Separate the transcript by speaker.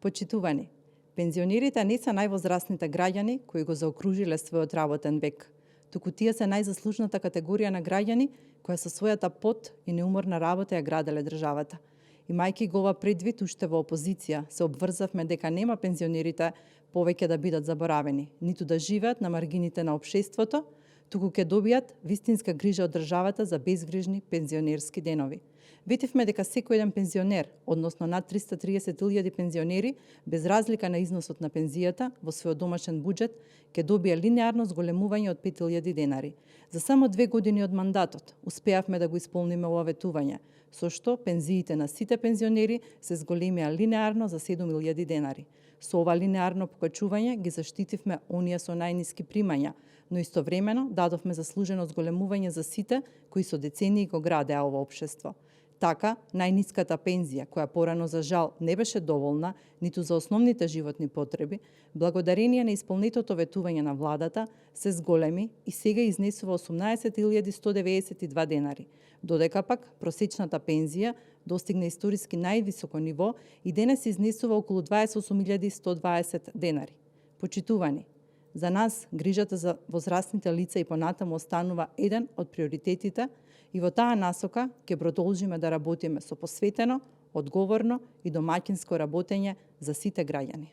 Speaker 1: Почитувани, пензионерите не се највозрастните граѓани кои го заокружиле својот работен век, туку тие се најзаслужната категорија на граѓани која со својата пот и неуморна работа ја граделе државата. Имајќи го ова предвид, уште во опозиција се обврзавме дека нема пензионерите повеќе да бидат заборавени, ниту да живеат на маргините на општеството, туку ќе добијат вистинска грижа од државата за безгрижни пензионерски денови. Ветивме дека секој еден пензионер, односно над 330.000 пензионери, без разлика на износот на пензијата во својот домашен буџет, ќе добие линеарно зголемување од 5.000 денари. За само 2 години од мандатот успеавме да го исполниме ова ветување, со што пензиите на сите пензионери се зголемија линеарно за 7.000 денари. Со ова линеарно покачување ги заштитивме оние со најниски примања, но истовремено дадовме заслужено зголемување за сите кои со децении го градеа ова општество. Така, најниската пензија, која порано за жал не беше доволна ниту за основните животни потреби, благодарение на исполнетото ветување на владата, се зголеми и сега изнесува 18.192 денари, додека пак просечната пензија достигна историски највисоко ниво и денес изнесува околу 28.120 денари. Почитувани, за нас грижата за возрастните лица и понатаму останува еден од приоритетите и во таа насока ќе продолжиме да работиме со посветено, одговорно и домаќинско работење за сите граѓани.